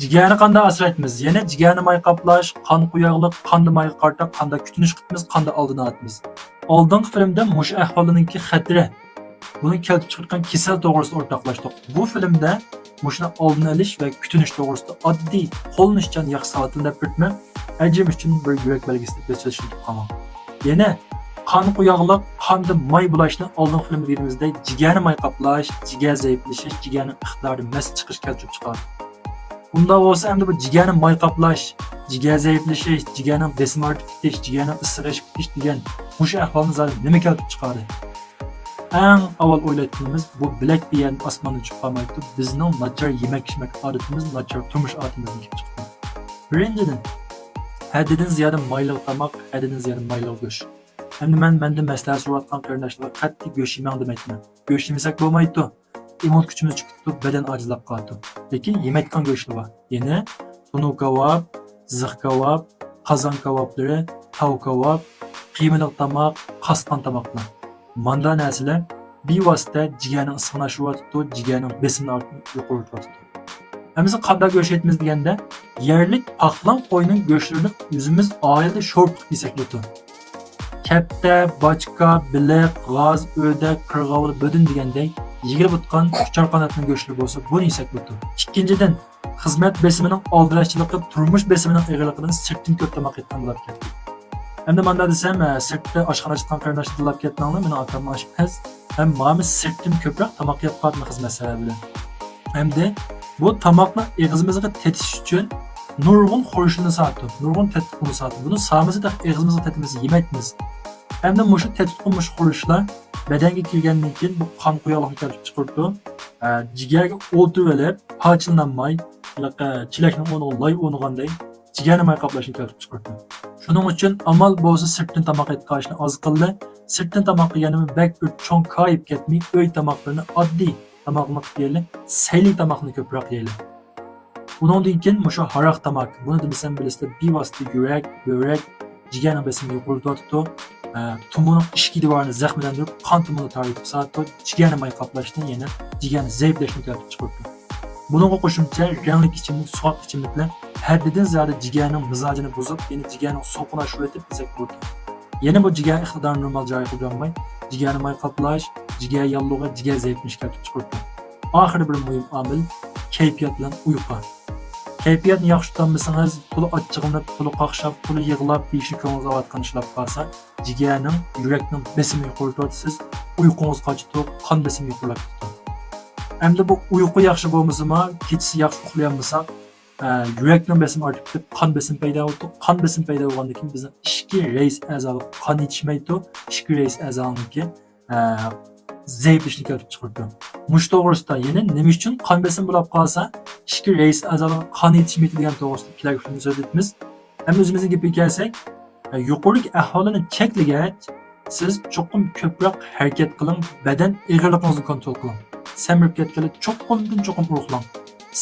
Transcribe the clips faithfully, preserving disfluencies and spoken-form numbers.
جىگەرنى قانداق ئاسرايتمىز؟ يەنە جىگەرنى ماي قاپلاش، قان قوياقلىق، قاندا ماي قارتاق، قاندا كۈتۈنۈش قىلىمىز، قاندا ئالدىنى ئاتىمىز. ئالدىنقى فىلىمدە مۇشۇ ئەھۋالنىڭكى خەتىرى، بۇنى كەلتۈرۈپ چىقىرغان كېسەل توغرىسىدا ئورتاقلاشتۇق. بۇ فىلىمدە مۇشۇنى ئالدىنى ئېلىش ۋە كۈتۈنۈش توغرىسىدا ئاددىي، قوللىنىشچان ياخشى ساۋاتلىق دەپ بېرىپمەن. ئەجرىم ئۈچۈن بىر يۈرەك بەلگىسى دەپ سۆزلىشىپ قالماڭ. يەنە قان قوياقلىق، قاندا ماي بولاشنى ئالدىنقى فىلىمدا دېگىنىمىزدەك جىگەرنى ماي قاپلاش، جىگەر زەئىپلىشىش، جىگەرنىڭ ئىقتىدارى مەسىلە چىقىش كەلتۈرۈپ چىقارىدۇ. ئۇنداق بولسا ئەمدى بۇ جىگەرنى ماي قاپلاش، جىگەر زەئىپلىشىش، جىگەرنىڭ بېسىمى ئارتىپ كېتىش، جىگەرنىڭ ئىسسىقى ئېشىپ كېتىش دېگەن مۇشۇ ئەھۋالنى زادى نېمە كەلتۈرۈپ چىقاردى؟ ئەڭ ئاۋۋال ئويلايتتىقىمىز، بۇ بىلەك بىيەن ئاسماندا چۈشۈپ قالمايدۇ، بىزنىڭ ناچار يېمەك ئىچمەك ئادىتىمىز، ناچار تۇرمۇش ئادىتىمىزدىن كېلىپ چىقىدۇ. بىرىنچىدىن، ھەددىدىن زىيادە مايلىق تاماق، ھەددىدىن زىيادە مايلىق گۆش. ئەمدى مەن مەندىن مەسلىھەت سورىۋاتقان قېرىنداشلارغا قەتئىي گۆش يېمەڭ دېمەيتتىمەن. گۆش يېمىسەك بولمايدۇ. ئىممۇن كۈچىمىز چۈشۈپ كېتىدۇ، بەدەن ئاجىزلاپ قالىدۇ. لېكىن يېمەيدىغان گۆشلەر بار. يەنى تونۇر كاۋاپ، زىخ كاۋاپ، قازان كاۋاپلىرى، تاۋ كاۋاپ، قىيمىلىق تاماق، قاسقان تاماقلار. ماندا نەرسىلەر بىۋاسىتە جىگەرنىڭ ئىسسىقىنى ئاشۇرۇۋاتىدۇ، جىگەرنىڭ بېسىمىنى ئارت-، يۇقىرىلىتىۋاتىدۇ. ئەمىسە قانداق گۆش يەيمىز دېگەندە، يەرلىك ئاقلان قوينىڭ گۆشلىرىنى ئۆزىمىز ئائىلىدە شورپا قىلىپ يېسەك بولىدۇ. كەپتەر، باچكا، بېلىق، غاز، ئۆردەك، قىرغاۋۇل، بۆدۈن دېگەندەك يېگىلى بولىدىغان ئۇچار قاناتنىڭ گۆشلىرى بولسا، بۇنى يېسەك بولىدۇ. ئىككىنچىدىن، خىزمەت بېسىمىنىڭ ئالدىراشچىلىقى تۇرمۇش بېسىمىنىڭ ئېغىرلىقىدىن سىرتتىن كۆپ تاماق يەيدىغان بولۇپ كەتتى. ئەمدى ماندا دېسەم، ئە، سىرتتا ئاشخانا ئاچقان قېرىنداشلار دىللاپ كەتمەڭلار، مېنىڭ ئاكامنىڭ ئاشپەز. ھەم مانا سىرتتىن كۆپرەك تاماق يەپ قالدىم خىزمەت سەۋەبى بىلەن. ئەمدى بۇ تاماقنى ئېغىزىمىزغا تېتىش ئۈچۈن نۇرغۇن خۇرۇچلىرىنى ساتتۇق، نۇرغۇن تەتۈتقۇنى ساتتۇق. بۇنى سامىسى تېخى ئېغىزىمىزغا تېتىمىز، يېمەيتمىز. ئەمدى مۇشۇ تەتۈتقۇن، مۇشۇ خۇرۇچلار بەدەنگە كىرگەندىن كېيىن بۇ قان قويۇقلۇقنى كەلتۈرۈپ چىقىرىدۇ. ئە، جىگەرگە ئولتۇرۇۋېلىپ، پارچىلىنالماي، ھېلىقى چېلەكنىڭ ئورنىغا لاي ئورنىغاندەك جىگەرنى ماي قاپلاشنى كەلتۈرۈپ چىقىرىدۇ. شۇنىڭ ئۈچۈن ئامال بولسا سىرتتىن تاماق ئېتىپ قالىشنى ئاز قىلدى. سىرتتىن تاماق يېگەندىمۇ بەك بىر چوڭ كايىپ كەتمەي، ئۆي تاماقلىرىنى ئاددىي تاماقنى قىلىپ يەيلى، سەيلىك تاماقنى كۆپرەك يەيلى. ئۇنىڭدىن كېيىن مۇشۇ ھاراق تاماكا. بۇنى دېمىسەم بىلىسىلەر، بىۋاسىتە يۈرەك، بۆرەك، جىگەرنىڭ بېسىمىنى يۇقىرىلىتىۋاتىدۇ. ئە، تومۇرنىڭ ئىچكى دىۋارىنى زەخىملەندۈرۈپ، قان تومۇرىنى تارلىتىپ سالىدۇ. جىگەرنى ماي قاپلاشنى، يەنە جىگەرنى زەئىپلەشنى كەلتۈرۈپ چىقىرىدۇ. بۇنىڭغا قوشۇمچە رەڭلىك ئىچىملىك، سوغۇق ئىچىملىكلەر ھەددىدىن زىيادە جىگەرنىڭ مىزاجىنى بۇزۇپ، يەنە جىگەرنىڭ سوپىنى ئاشۇرۇۋېتىپ يېسەك بولىدۇ. يەنە بۇ جىگەر ئىقتىدارىنى نورمال جارى قىلدۇرالماي، جىگەرنى ماي قاپلاش، جىگەر ياللۇغى، جىگەر زەئىپلىنىشى كەلتۈرۈپ چىقىرىدۇ. ئاخىرى بىر مۇھىم ئامىل، كەيپىيات بىلەن ئۇيقۇ. كەيپىياتنى ياخشى تۇتالمىسىڭىز، تولا ئاچچىقلىنىپ، تولا قاقشاپ، تولا يىغلاپ، دېيىشنى كۆڭلىڭىز ئاۋاتقان ئىشلاپ قالسا، جىگەرنىڭ، يۈرەكنىڭ بېسىمى يۇقىرىلىتىۋاتىسىز، ئۇيقۇڭىز قاچىدۇ، قان بېسىمى يۇقىرىلاپ كېتىدۇ. ئەمدى بۇ ئۇيقۇ ياخشى بولمىسىمۇ، كېچىسى ياخشى ئۇخلىيالمىساق، ئە، يۈرەكنىڭ بېسىمى ئارتىپ كېتىپ، قان بېسىمى پەيدا بولىدۇ. قان بېسىمى پەيدا بولغاندىن كېيىن بىزنىڭ ئىچكى رەئىس ئەزالىققا قان يېتىشمەيدۇ. ئىچكى رەئىس ئەزالىقنىڭكى، ئە، زەئىپلىشىشىنى كەلتۈرۈپ چىقىرىدۇ. مۇشۇ توغرىسىدا، يەنى نېمە ئۈچۈن قان بېسىمى بولاپ قالسا، ئىچكى رەئىس ئەزالىققا قان يېتىشمەيدۇ دېگەن توغرىسىدا كېلەركى فىلىمدا سۆزلىتىمىز. ئەمدى ئۆزىمىزنىڭ گېپىگە كەلسەك، يۇقىرىدىكى ئەھۋاللارنى چەكلىگەچ، سىز چوقۇم كۆپرەك ھەرىكەت قىلىڭ، بەدەن ئېغىرلىقىڭىزنى كونترول قىلىڭ. سەمرىپ كەتكەندە چوقۇمدىن چوقۇم ئۇرۇقلاڭ.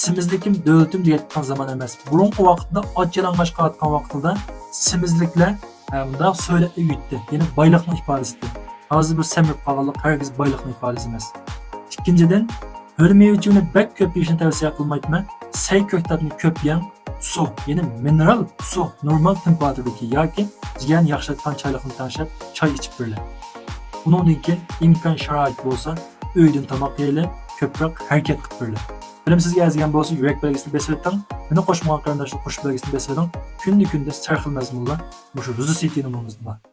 سېمىزلىكىم، دۆلىتىم دېيەتكەن زامان ئەمەس. بۇرۇنقى ۋاقىتتا ئاچ يالىڭاچ قېلىۋاتقان ۋاقتىدا سېمىزلىكلەر، ئە، مۇنداق سۆلەتنى ئۆگىتتى. يەنى بايلىقنىڭ ئىپادىسى. ھازىر بۇ سەمرىپ قالغانلىق ھەرگىز بايلىقنىڭ ئىپادىسى ئەمەس. ئىككىنچىدىن، ھۆل مېۋە چىۋىنى بەك كۆپ يېيىشنى تەۋسىيە قىلمايتتىمەن. سەي كۆكتاتنى كۆپ يەڭ. سۇ، يەنى مىنېرال سۇ، نورمال تېمپېراتۇرىدىكى ياكى جىگەرنى ياخشىلايدىغان چايلىقنى تەڭشەپ، چاي ئىچىپ بېرىلە. ئۇنىڭدىن كېيىن ئىمكان شارائىت بولسا، ئۆيدىن تاماق يەيلى، كۆپرەك ھەرىكەت قىلىپ بېرىلە. فىلىم سىزگە ئەرزىگەن بولسا، يۈرەك بەلگىسىنى بېسىۋېتىڭ. مېنى قوشمىغان قېرىنداشلار قوشۇپ بەلگىسىنى بېسىۋېلىڭ. كۈندە-كۈندە سەرخىل مەزمۇنلار مۇشۇ روزى سىتى نومۇرىمىزدا بار.